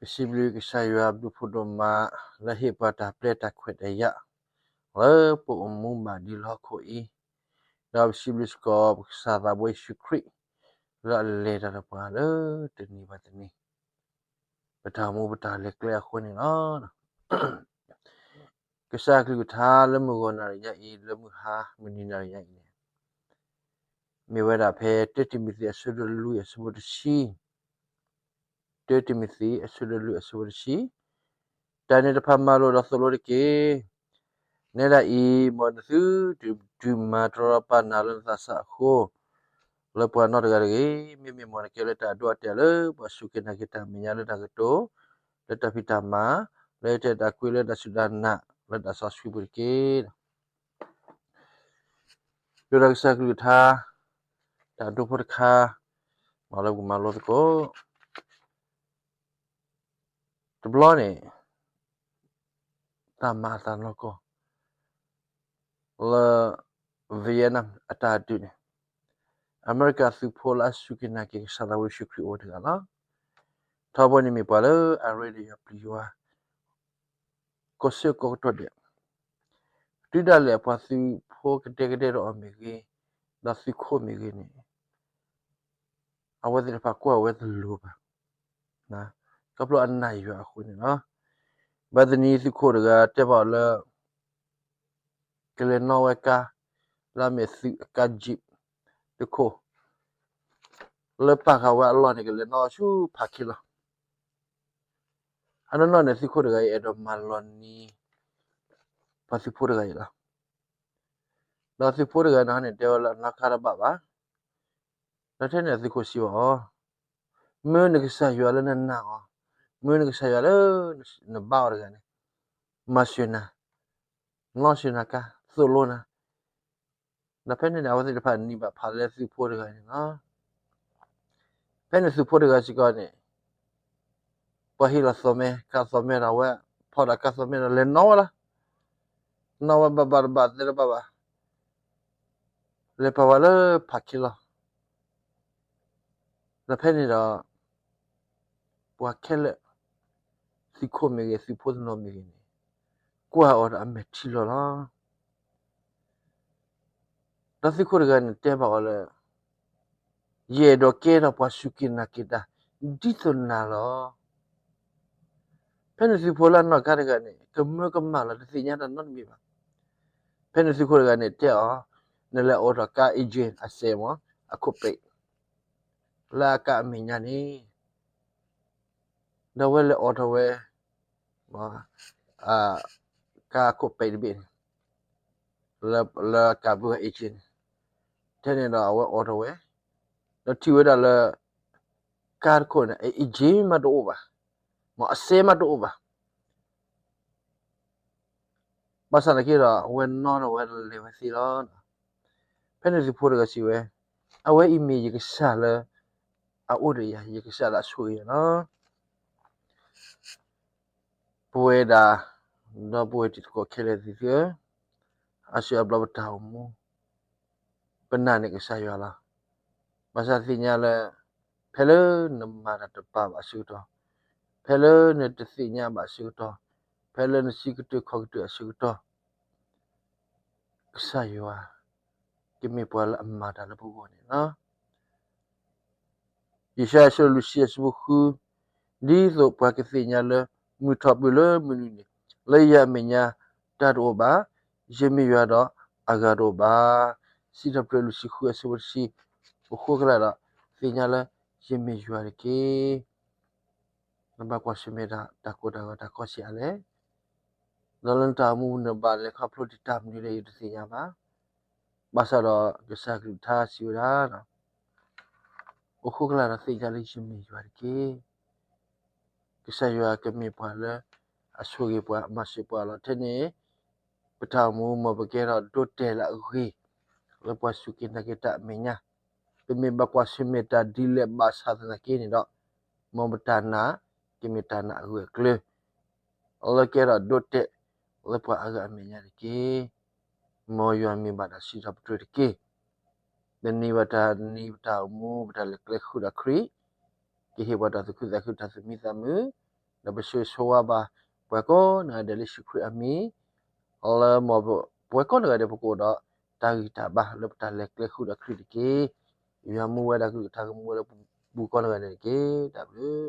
ပစံးဘျုးကစၢ်ယွၤဘျုးဖးဒိၣ်မး လၢဟ့ၣ်ပှၤတၢ်ပျဲတၢ်ခွဲးတၢ်ယာ် လၢပအိၣ်မူဘၣ်ဒ်လၢဟီၣ်ခိၣ်အံၤ, ဒီးပစံးဘျုးစ့ၢ်ကီး ပကစၢ်သးဘိယ့ၣ်ၡူးခရံာ် လၢအလဲၤတၢ်ဒီးပှၤလၢတနံၤဘၣ်တနံၤ ပတၢ်အိၣ်မူပတၢ်လဲၤကျဲအဃိန့ၣ်လီၤ. ကစၢ်အကလုၢ်ကထါလၢမုၢ်ဂီၤနၣ်ရံၣ်ညါအံၤ လၢမုၢ်ဟါမုၢ်နံၤနၣ်ရံၣ်ညါအံၤန့ၣ် မ့ၢ်ဝဲဒၣ်ဖဲ တၢတံၤမသ့း အဆၢဒိၣ်လွံၢ် အဆၢဖိတဆံ, တၢတံၤမသ့း အဆၢဒိၣ်လွံၢ် အဆၢဖိတဆံ, တၢ်န့ၣ်တဖၣ်မၤလိာ်ဒီးသိၣ်လိတက့ၢ်. နဲဒၣ်အံၤ မ်နသုတဒုးမၤတရီပာ်နၤလၢနသးစၢ်အဃိ, လၢပှၤနီတဂၤတဂ့ၤ, မ့မ့ၢ်မ်နကဲလၢတၢ်အဒိအတဲာ်လၢပှၤစူၢ်က့ၤနာ်က့ၤတၢ်မဲာ်ညါလၢတၢ်ကတိၤ, လၢတၢ်ဖံးတၢ်မၤ, လၢတၢ်အဲၣ်တၢ်ကွံလၢတၢ်စူၢ်တၢ်နာ် လၢတၢ်စီဆှံပူၤတက့ၢ်. ယိၤဒီးကစၢ်ကလုၢ်ကထါ တၢ်ဒိဖိတခါ မ်လၢပကမၤလိသကိး တဘျီန့ၣ် တၢ်မၤအသးနီၢ်ကီၢ် လၢ Vietnam အတၢ်ဒုးန့ၣ် အမဲရကၤသုးဖိလၢအစူၢ်က့ၤနာ်က့ၤကစၢ်သးဘိယ့ၣ်ၡူးခရံာ်အိၣ်တဂၤလီၤ. ထီဘိန့ၣ်မ့ၢ်ပှၤလၢအရ့ဒီးယွၤပျံၤယွၤ ကိးဆၢကိးကတီၢ်ဒဲး, တုၤဒၣ်လဲာ်ပှၤသုးဖိကဒဲကဒဲဒီးအီၤမ့ၢ်ဂ့ၤ, ဒီးသုးခိၣ်မ့ၢ်ဂ့ၤန့ၣ် အဝဲသ့ၣ်တဖၣ်ကွၢ်ဝဲတလိၤဘၣ်. ခီဖျိအနာ်ယွၤအဃိန့ၣ်လီၤ. ဘၣ်တနံၤသုးခိၣ်တဂၤတဲဘၣ်အီၤလၢ ကလဲၤနီၣ်ဝဲကါ လၢအမ့ၢ်သုးအကါ jeep တခိၣ် လၢပာ်ဃာ်ဝဲအလီၢ်န့ၣ် ကလဲၤနီၣ်ဆူဖးခ့လီၤ. အနီၢ်နီၢ်န့ၣ် သုးခိၣ်တဂၤအံၤ အဲၣ်ဒိးမၤလီၤနံၤ ပှၤသုးဖိတဂၤအံၤလီၤ. ဒီးသုးဖိတဂၤန့ၣ် တဲဝဲလၢအနီၢ်ကါတဘၣ်ဘၣ်. ဒီးထဲန့ၣ်သုးခိၣ်စံးဘၣ်အီၤ, မၢနကစၢ်ယွၤလၢနနာ်အီၤ, မၢနကစၢ်ယွၤလၢနဘါအီၤတဂၤန့ၣ် မၤစၢၤနၤ, နီၣ်စၢၤနၤကါ, သိၣ်လိနၤ. ဒီးဖဲန့ၣ်န့ၣ် အဝဲသ့ၣ်တဖၣ်နံၤဘၣ်ဖးလၢသုးဖိတဂၤန့ၣ်လီၤ. ဖဲန့ၣ်သုးဖိတဂၤစ့ၢ်ကီးန့ၣ် ပှၤဟ့ၣ်လီၤသီၣ်မဲ ကါသီၣ်မဲဒီးအဝဲ ဖီၣ်ဒီးကါသီၣ်မဲဒီးလဲၤနီၣ်ဝဲလီၤ. နီၣ်ဝဲဘၣ်ဘၣ်တဘၣ်သဲတဘၣ်ဘၣ် လဲၤပာ်ဝဲလၢဖးခ့လီၤ. ဒီးဖဲန့ၣ်ဒီး ပှၤခဲလၢာ် သုးခိၣ်မ့ၢ်ဂ့ၤ သုးဖိတနီၤမ့ၢ်ဂ့ၤန့ၣ် ကွၢ်အီၤဒီးအမဲာ်ထံလီၤလီၤ. ဒီးသုးခိၣ်တဂၤန့ၣ်တဲဘၣ်အီၤလၢ ယအဲၣ်ဒိးကဲထီၣ်ပှၤစူၢ်က့ၤနာ်က့ၤတၢ် ဒ်သိးနၤလီၤ. ဖဲန့ၣ်သုးဖိလၢအနီၢ်ကါတဂၤန့ၣ် ကမၢကမၣ်လီၤ တသ့ၣ်ညါတၢ်နီတမံၤဘၣ်. ဖဲန့ၣ်သုးခိၣ်တဂၤန့ၣ်တဲအီၤ, နလဲၤအိးထီၣ်ကါ engine အစဲးမး အခိၣ်ပဲး လၢအကါအမဲာ်ညါန့ၣ် ဒီးအဝဲလဲၤအိးထီၣ်ဝဲ ကါခိၣ်ပဲးတဘ့ၣ်န့ၣ် လၢကါဘုဂၤ engine န့ၣ်, ထဲန့ၣ်ဒီးအဝဲအိးထီၣ်ဝဲ, ဒီးထံၣ်ဝဲဒၣ်လၢ ကါတခိၣ်န့ၣ် engine မးတအိၣ်ဘၣ်, မ့ၢ်အစဲးမးတအိၣ်ဘၣ်. ဘၣ်ဆၣ်သနာ်က့ဒီး အဝဲနီၣ်ထီၣ်ဝဲဒီးလဲၤဝဲသ့လီၤ. ဖဲန့ၣ်သုးဖိတဂၤစံးဝဲ, အဝဲအံၤမ့ၢ်ယကစၢ်လၢ အအိၣ်ဒီးယၤ ယကစၢ်လၢအဆိၣ်ဂ့ၤယၤလီၤ. ပဝဲဒၣ် ဒီပုၢ်ဝဲၢ်တံၤသကိးခဲလၢာ်သ့ၣ်သုဧၢ, အါစုအါဘျီပတၢ်အိၣ်မူ ပနာ်န့ၢ်ကစၢ်ယွၤလီၤ. ဘၣ်ဆၣ်သ့ၣ်ညါလၢ ဖဲလၢနမၤတၢ်တပာ်ဘၣ်အဆၢကတီၢ်, ဖဲလၢနတသ့ၣ်ညါဘၣ်အဆၢကတီၢ်, ဖဲလၢနဆံးကတၢၢ်ခီကတၢၢ်အဆၢကတီၢ်, ကစၢ်ယွၤ ကမ့ၢ်ပှၤလၢအမၤတၢ်လၢပဂီၢ်န့ၣ်လီၤ. ယၡါယၤ အဆၢလွံၢ်ဆံ အဆၢဖိဃု, ဒ်သိးပှၤကသ့ၣ်ညါလၢ မုၢ်ထီၣ်ပၢၢ်လၢမုၢ်နုာ်န့ၣ် လၢယမဲာ်ညါတၢ်တအိၣ်ဘၣ်, ယမ့ၢ်ယွၤဒီးအဂၤတအိၣ်ဘၣ်. စံးထီၣ်ပတြၢၤလွံၢ်ဆံဃု အဆၢဖိတဆံ, အိၣ်ဃိကလာ်ဒီး သ့ၣ်ညါလၢယမ့ၢ်ယွၤတက့ၢ်. နဘၣ်ကွၢ်ဆၢၣ်မဲာ်တၢ် တၢ်ကိၢ်တၢ်ဂီၤတၢ်ကီဆံးအါလဲၣ်. ဒီးလၢနတၢ်အိၣ်မူနဘၣ်လဲၤခီဖျိဒံးတၢ်မနုၤလဲၣ် ယတသ့ၣ်ညါဘၣ်. ဘၣ်ဆၣ်ဒီးကစၢ်ကလုၢ်ကထါစံးဝဲဒၣ်, အိၣ်ဃိကလာ်ဒီးသ့ၣ်ညါလၢယမ့ၢ်ယွၤတက့ၢ်. ကစၢ်ယွၤကမ့ၢ်ပှၤလၢ အဆိၣ်ဂ့ၤပှၤ အမၤစၢၤပှၤလီၤ. ထဲန့ၣ် ပတၢ်အိၣ်မူမ်ပကဲထီၣ်ဒိတဲာ်လၢအဂ့ၤ လၢပှၤစူၢ်က့ၤနာ်က့ၤတၢ်အမဲာ်ညါ, ပမ့ၢ်ဘၣ်ကွၢ်ဆၢၣ်မဲာ်တၢ်ဒ်လဲၣ်ဘၣ်ဆၣ်သနာ်က့န့ၣ်ဒီး, မ်ပတၢ်နာ် ကမ့ၢ်တၢ်နာ်အဂၢၢ်အကျၢၤ လၢကဲထီၣ်ဒိတဲာ် လၢပှၤအဂၤအမဲာ်ညါတက့ၢ်. မ်ယွၤမ့ၢ်ဘၣ်တၢ်စံးထီၣ်ပတြၢၤတက့ၢ်. တနံၤဘၣ်တနံၤ ပတၢ်အိၣ်မူ ပတၢ်လဲၤကျဲဃုာ်ဒီးခရံာ်, ကဟ့ၣ်ပှၤတၢ်သူၣ်ခုသးခု တၢ်သူၣ်မံသးမုာ်, ဒီးပဆိၣ်ဂ့ၤဆိၣ်ဝါဘၣ် ပှၤကိးဂၤဒဲးလၢယ့ၣ်ၡူးခရံာ်အမံၤ လၢမ်ပဝဲကိးဂၤဒဲး ပကအိၣ်ဒီးတၢ်ဂံၢ်တၢ်ဘါလၢပတၢ်လဲၤကျဲဃုာ်ဒီးခရံာ်တက့ၢ်. ယွၤမူဝဲဒၣ်ကလုၢ်ကထါကမူဝဲလၢပပူၤကိးဂၤဒဲးန့ၣ်တက့ၢ်. တၢ်ဘျုး